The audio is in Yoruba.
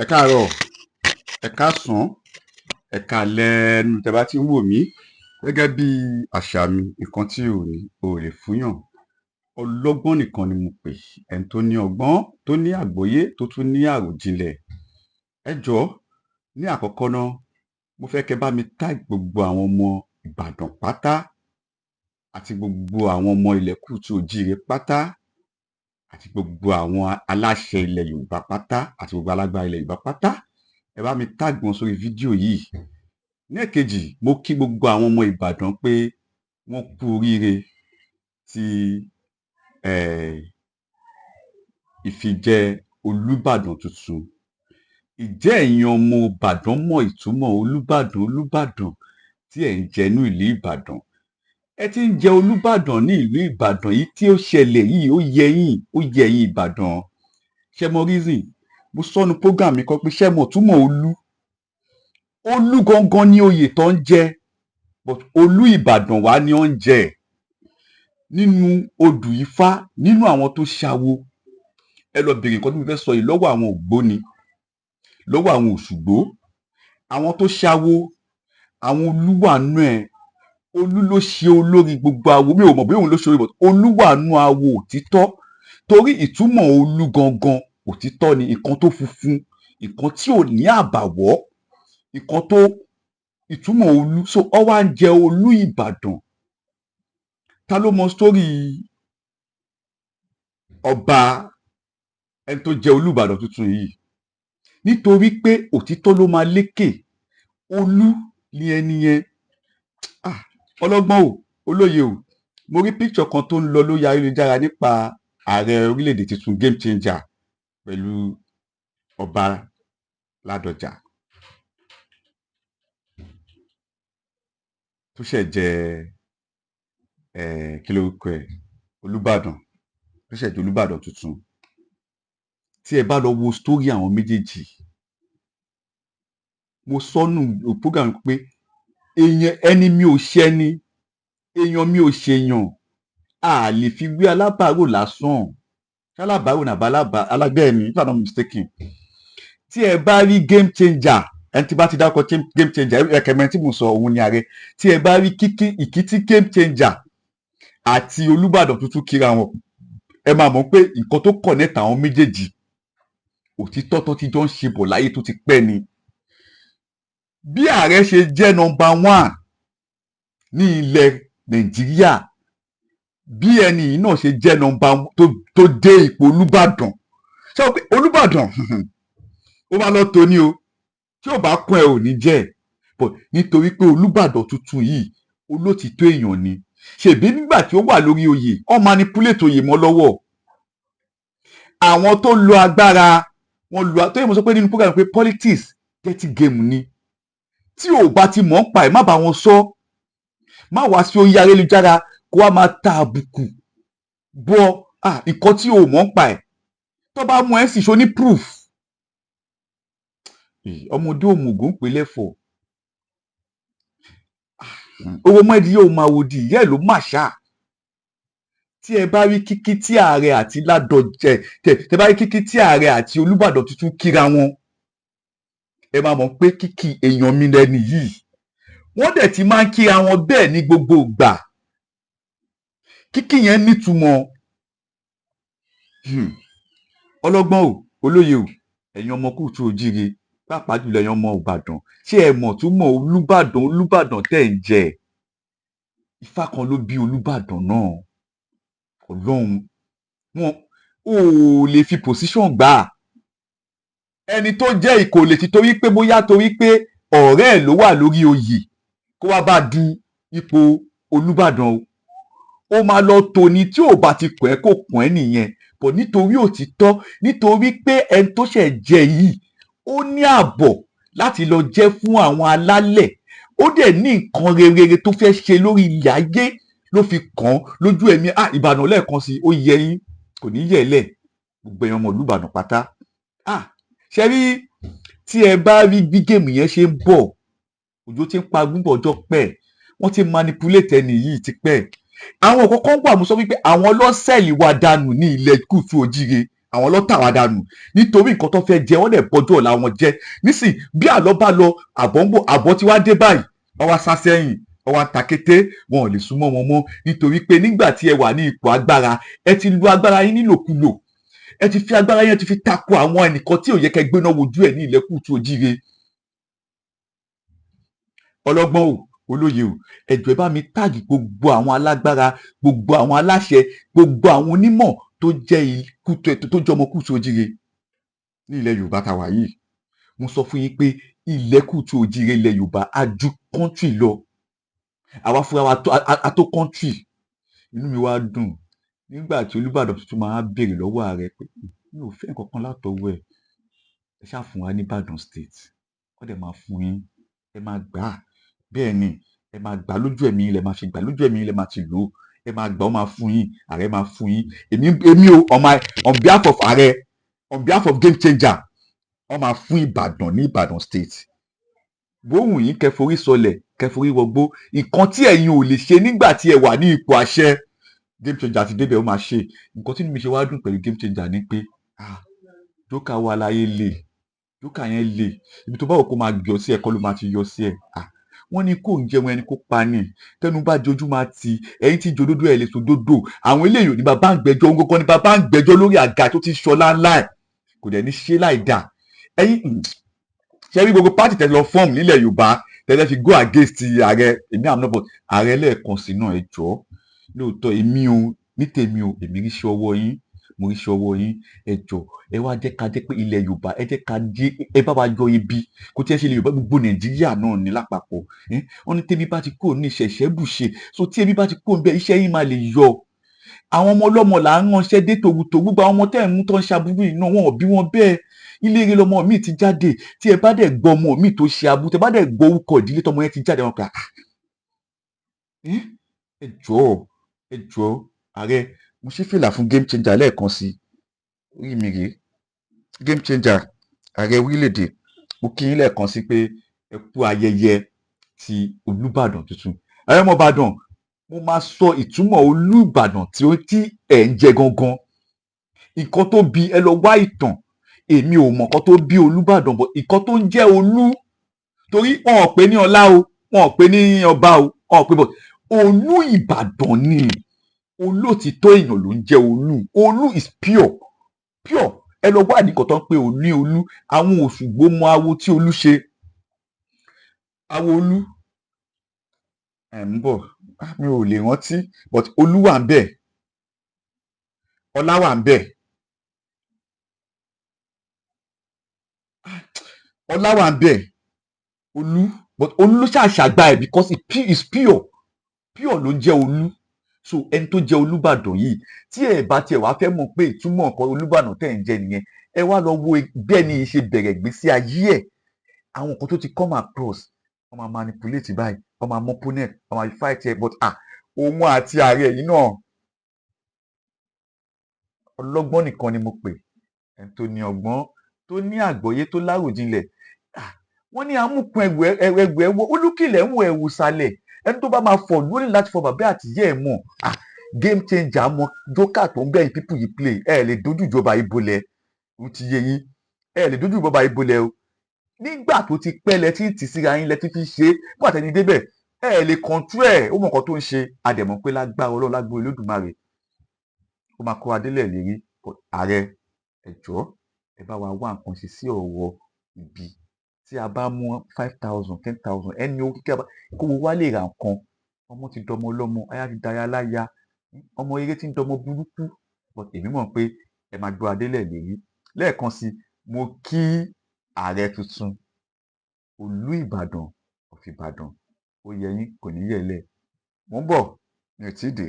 Ẹ káàárọ̀, ẹ káàsán, ẹ káalẹ́ níbi tẹ́ bá ti ń wò mí. Gẹ́gẹ́ bí àṣà mi, nǹkan tí ò ní o ò lè fúnyàn. Ọlọ́gbọ́n nìkan ni mo pè, ẹni tó ní ọgbọ́n, tó ní àgbọ́yé, tó tún ní àròjinlẹ̀. Ẹ jọ̀ọ́, ní àkọ́kọ́ ná, mo fẹ́ kẹ́ bá mi tag gbogbo àwọn ọmọ Ìbàdàn pátá àti gbogbo àwọn ọmọ ilẹ̀ kúùtù òjíire pátá àti gbogbo àwọn aláṣẹ ilẹ̀ Yorùbá pátá àti gbogbo alágbára ilẹ̀ Yorùbá pátá. Ẹ bá mi tag wọn sórí fídíò yìí. Ní èkejì, mo kí gbogbo àwọn ọmọ Ìbàdàn pé wọ́n kú oríire ti ìfijẹ Olúbàdàn tuntun. Ǹjẹ́ ẹ̀yin ọmọ Ìbàdàn mọ ìtumọ̀ Olúbàdàn, Olúbàdàn tí ẹ̀ ń jẹ ní ìlú Ìbàdàn? Ẹ ti ń jẹ Olúbàdàn ní ìlú Ìbàdàn yìí tí ó ṣẹlẹ̀ yìí, ó yẹ yín, ó yẹ ẹ̀yin Ìbàdàn. Ṣé ẹ mọ reason? Mo sọ nínú program mi kan pé ṣé ẹ mọ ìtumọ̀ Olú? Olú gangan ni oyè tó ń jẹ, but Olú Ìbàdàn wá ni ó ń jẹ. Nínú odù Ifá, nínú àwọn tó ṣawo, ẹ lọ bèrè nǹkan tí mo fẹ́ sọ yìí lọ́wọ́ àwọn ògbóni, lọ́wọ́ àwọn Òṣùgbó, àwọn tó ṣawo, àwọn Olú wà nínú ẹ̀. Olú ló ṣe olórí gbogbo awo. Mi ò mọ̀ bóyá òun ló ṣe olórí, but Olú wà nínú awo òtítọ́. Torí ìtumọ̀ Olú gangan òtítọ́ ni, nǹkan tó funfun, nǹkan tí ò ní àbàwọ́, nǹkan tó ìtumọ̀ Olú. So ọ wá ń jẹ Olú Ìbàdàn. Ta ló mọ story ọba ẹni tó jẹ Olúbàdàn tuntun yìí? Nítorí pé òtítọ́ ló máa lékè. Olú ni ẹni yẹn. Ah, ọlọ́gbọ́n o, olóye o. Mo rí picture kan tó ń lọ lórí ayélujára nípa ààrẹ orílẹ̀-èdè tuntun, Game Changer, pẹ̀lú ọba Ládọjà tó ṣẹ̀ jẹ kí lórúkọ ẹ̀, Olúbàdàn, tó ṣẹ̀ jẹ Olúbàdàn tuntun. Tí ẹ bá lọ wo story àwọn méjèèjì, mo sọ nínú program pé èèyàn ẹni mi ò ṣẹni, èèyàn mi ò ṣèyàn, a lè fi wé alábàárò lásán. Alábàárò nàbà alágbẹ́ni, if I'm not mistaken. Tí ẹ bá rí Game Changer, ẹni tí bá ti dárúkọ Game Changer, ẹ̀kẹ́mẹ́ tí mo sọ òun ni ààrẹ. Tí ẹ bá rí kíkí ìkítí Game Changer àti Olúbàdàn tuntun kíra wọn, ẹ máa mọ̀ pé nǹkan tó connect àwọn méjèèjì, òtítọ́ tó ti jọ ń ṣe bọ̀ láyé tó ti pẹ́ ni. Bí ààrẹ ṣe jẹ́ number one ní ilẹ̀ Nàìjíríà, bí ẹni yìí náà ṣe jẹ́ number tó dé ipò Olúbàdàn, ṣé o pé Olúbàdàn ó máa lọ tó ní o, tí ò bá kún ẹ ò ní jẹ́. But nítorí pé Olúbàdàn tuntun yìí, olótìtọ́ èèyàn ni. Ṣèbí nígbà tí ó wà lórí oyè, ó manipulate oyè mọ́ lọ́wọ́. Àwọn tó lo agbára wọn lo tó yẹ. Mo sọ pé nínú program pé politics dirty game ni. Tí ò bá ti mọ̀ ń pa ẹ̀, má bá wọn sọ. Má wá sí orí ayélujára kó wá máa ta àbùkù bọ nǹkan tí ò mọ̀ ń pa ẹ̀. Tó bá mú ẹ sì ṣo ní proof. Ọmọdé òmùgọ̀ ń pè lẹ́fọ̀ọ́ owó mọ́ẹ̀dí yóò máa wò di ìyá ẹ̀ ló mà ṣá. Tí ẹ bá rí kíkí tí ààrẹ àti Ládọjẹ tẹ bá rí kíkí tí ààrẹ àti Olúbàdàn tuntun kíra wọn, ẹ máa mọ̀ pé kíkí èèyàn mi lẹni yìí. Wọ́n dẹ̀ ti máa ń kíra wọn bẹ́ẹ̀ ní gbogbo ìgbà. Kíkí yẹn nítumọ̀. Ọlọ́gbọ́n o, olóye o, ẹ̀yin ọmọ kúùtù òjíire, pàápàá jùlọ ẹ̀yin ọmọ Ìbàdàn, ṣé ẹ mọ̀ túmọ̀ Olúbàdàn, Olúbàdàn tẹ̀ ń jẹ? Ifá kan ló bí Olúbàdàn náà. Ọlọ́run wọn ò lè fi position gbà ẹni tó jẹ́ ìkò lè ti torí pé bóyá torí pé ọ̀rẹ́ ẹ̀ ló wà lórí oyè kó wá bá du ipò Olúbàdàn o. Ó máa lọ tòní tí ò bá ti kàn ẹ́ kò kàn ẹ́ nìyẹn. Bọ̀ nítorí òtítọ́, nítorí pé ẹni tó ṣẹ̀ jẹ yìí, ó ní ààbọ̀ láti lọ jẹ́ fún àwọn alálẹ̀, ó dẹ̀ ní nǹkan rere tó fẹ́ ṣe lórí ilẹ̀ ayé ló fi kàn án lójú ẹ̀mí. Ah, Ìbàdàn, lẹ́ẹ̀kan sí, ó yẹ yín, kò ní yẹ̀ lẹ̀, gbogbo ẹ̀yin ọmọ ìlú Ìbàdàn pátá. Ah, ṣe rí, tí ẹ bá rí bí game yẹn ṣe ń bọ̀, òjò ti ń pa gbúgbọ̀ ọjọ́ pẹ́. Wọ́n ti manipulate ẹni yìí ti pẹ́. Àwọn kọ̀ọ̀kan wà, mo sọ wípé àwọn lọ́sẹ̀lì wa dànù ní ilẹ̀ kùtù òjìire. Àwọn ló tà wá dànù nítorí nǹkan tó fẹ́ jẹ. Wọ́n dẹ̀ bọ́jú ọ̀la wọn jẹ́. Nísìn bí àlọ́ bá lọ, àbọ̀ ń bọ̀. Àbọ̀ tí wàá dé báyìí, wọ́n wá sá sẹ́yìn, wọ́n wá ta kété, wọn ò lè súnmọ́ wọn mọ́, nítorí pé nígbà tí ẹ wà ní ipò agbára, ẹ ti lu agbára yín nílòkulò. Ẹ ti fi agbára yẹn ti fi tako àwọn ẹnìkan tí ò yẹ kẹ́ gbéná wojú ẹ̀ ní ilẹ̀ kùtù òjíire. Ọlọ́gbọ́n o, olóye o, ẹ jọ̀ọ́, ẹ bá mi tag gbogbo àwọn alágbára, gbogbo àwọn aláṣẹ, gbogbo àwọn onímọ̀ tó jẹ́ kùtù, tó jẹ́ ọmọ kùtù òjíire ní ilẹ̀ Yorùbá tá a wà yìí. Mo sọ fún yín pé ilẹ̀ kùtù òjíire, ilẹ̀ Yorùbá, á ju country lọ. Àwa fúnra wa a tó country. Inú mi wá dùn nígbà tí Olúbàdàn tuntun máa béèrè lọ́wọ́ ààrẹ pé mi ò fẹ́ nǹkan kan látọwọ́ ẹ̀, ẹ ṣáà fún wa ní Ìbàdàn State. Wọ́n dẹ̀ máa fún yín, ẹ máa gbà á. Bẹ́ẹ̀ ni, ẹ máa gbà á lójú ẹ̀mí ilẹ̀, máa fi gbà lójú ẹ̀mí ilẹ̀, máa ti lò ó. Ẹ máa gbà ó, máa fún yín, ààrẹ máa fún yín. Èmi o, on behalf of ààrẹ, on behalf of Game Changer, wọ́n máa fún Ìbàdàn ní Ìbàdàn State. Bóhùn yín kẹforí sọlẹ̀, kẹforí wọgbó. Nǹkan tí ẹ̀yin ò lè ṣe nígbà tí ẹ wà ní ipò àṣẹ, Game Changer ti débẹ̀, ó máa ṣe. Nǹkan tí mi ṣe wá dùn pẹ̀lú Game Changer ni pé, ah, jókà wà láyé lè jókà yẹn lè ibi tó bá wò kó máa yọ sí ẹ kọ́ ló máa ti yọ sí ẹ. Ah, wọ́n ní kó ń jẹun ẹni kó pa ni, tẹnu bá jojú máa ti ẹ̀yin tí jòdòdó ẹ̀ lè sòdodo. Àwọn eléyìí ò ní bàbá ń gbẹ́jọ́, òun gangan ní bàbá ń gbẹ́jọ́ lórí àga tó ti ṣọlá ńlá ẹ̀, kò dẹ̀ ní ṣe láì dà. Ẹ̀yin ṣe rí gbogbo party tẹ́ lọ form nílẹ̀ Yorùbá, tẹ́lẹ̀ fi go against ààrẹ. Èmi àmọ́ but ààrẹ lẹ́ẹ̀kan sí náà, ẹ jọ̀ọ́. Lóòótọ́, èmi o, ní tèmi o, èmi rí iṣẹ́ ọwọ́ yín, mo rí iṣẹ́ ọwọ́ yín. Ẹ jọ̀ọ́, ẹ wá jẹ́ ká jẹ́ pé ilẹ̀ Yorùbá, ẹ jẹ́ ká jẹ́ ẹ bá wa yọ ibi kó tí ẹ ṣe ilẹ̀ Yorùbá, gbogbo Nàìjíríà náà ní lápapọ̀. Wọ́n ní tẹ́bí bá ti kúrò ní ìṣẹ̀ṣẹ̀ bùṣe. So tí ebi bá ti kúrò níbẹ̀, iṣẹ́ yín máa lè yọ. Àwọn ọmọ ọlọ́mọ là ń ránṣẹ́ dé tòrutòru. Gbogbo àwọn ọmọ tẹ́ ẹ̀ ń mú tó ń ṣaburú yìí náà, wọn ò bí wọn bẹ́ẹ̀. Ilé eré lọmọ mi ti jáde. Tí ẹ bá dẹ̀ gbọ́ ọmọ mi tó ṣe aburú, tẹ bá dẹ̀ gbọ́ orúkọ ìdílé tọmọ yẹn ti jáde, wọn pé, ah, ẹ jọ̀ọ́, ẹ jọ̀ọ́, ààrẹ, mo ṣí fìlà fún Game Changer lẹ́ẹ̀kan sí. Orí mi rèé. Game Changer, ààrẹ orílẹ̀-èdè, mo kí yín lẹ́ẹ̀kan sí pé ẹ kú ayẹyẹ ti Olúbàdàn tuntun. Ààrẹ ọmọ Ìbàdàn, mo máa sọ ìtumọ̀ Olúbàdàn tí ó tí ẹ̀ ń jẹ gangan, nǹkan tó bí. Ẹ lọ wá ìtàn. Èmi ò mọ̀ nǹkan tó bí Olúbàdàn bọ̀, nǹkan tó ń jẹ́ Olú, torí wọn ò pè ní ọlá o, wọn ò pè ní ọba o, wọn ò pè bọ̀. Olú Ìbàdàn ni. Olótìtọ́ èèyàn ló ń jẹ́ Olú. Olú is pure, pure. Ẹ lọ wá nǹkan tó ń pè ní Olú. Àwọn Òṣùgbó mọ awo tí Olú ṣe, awo Olú. Ẹ̀ ń bọ̀, mi ò lè rántí, but Olú wà ń bẹ̀, ọlá wà ń bẹ̀, ọlá wà ń bẹ̀, Olú. But Olú ló ṣàṣàgbà ẹ̀ because it is pure, pure ló ń jẹ́ Olú. So ẹni tó jẹ́ Olúbàdàn yìí, tí ẹ bá tiẹ̀ wá fẹ́ mọ̀ pé ìtumọ̀ nǹkan Olúbàdàn tẹ̀ ń jẹ́ nìyẹn, ẹ wá lọ wo bí ẹni yìí ṣe bẹ̀rẹ̀ ìgbésí ayé ẹ̀, àwọn nǹkan tó ti come across. Wọ́n máa manipulate báyìí, wọ́n máa mú opponent, wọ́n máa fight ẹ, but ah, òun àti ààrẹ yìí náà, ọlọ́gbọ́n nìkan ni mo pè, ẹni tó ní ọgbọ́n, tó ní àgbọ́yé, tó láròjinlẹ̀. Ah, wọ́n ní amúkun ẹrù ẹrù ẹwọ olúkìlẹ̀ ń wọ ẹ̀wù sàlẹ̀. Ẹni tó bá máa fọ̀ lórí láti fọ bàbá àtìyẹ́ ẹ̀ mọ̀. Ah, Game Changer mọ joker tó ń bẹ̀yìn people yìí play. Ẹ lè dojú ìjọba yìí bolẹ̀, ó ti yé yín. Ẹ lè dojú ìjọba yìí bolẹ̀ o. Nígbà tó ti pẹ́ lẹ tí ń tì síra yín, lẹ tí fi ṣe é nígbà tẹ́ni débẹ̀, ẹ lè control ẹ̀. Ó mọ nǹkan tó ń ṣe. Àdẹ̀mọ́ pé lágbára Ọlọ́run, lágbára Olódùmarè, ó máa kó adélẹ̀ lérí. Ààrẹ, ẹ jọ̀ọ́, ẹ bá wa wá nǹkan ṣe sí ọ̀rọ̀ ibi tí a bá mú 5,000, 10,000, ẹni owó kíkẹ́ kó wo wá lè ra nǹkan. Ọmọ ti dọmọ ọlọ́mọ, aya ti daya láya, ọmọ eré ti ń dọmọ burúkú. But èmi mọ̀ pé ẹ máa gbọ́ adélẹ̀ lérí. Lẹ́ẹ̀kan sí, mo kí ààrẹ tuntun, Olú Ìbàdàn of Ìbàdàn. Ó yẹ yín, kò ní yẹ̀lẹ̀. Mò ń bọ̀, mi ò tíì dé.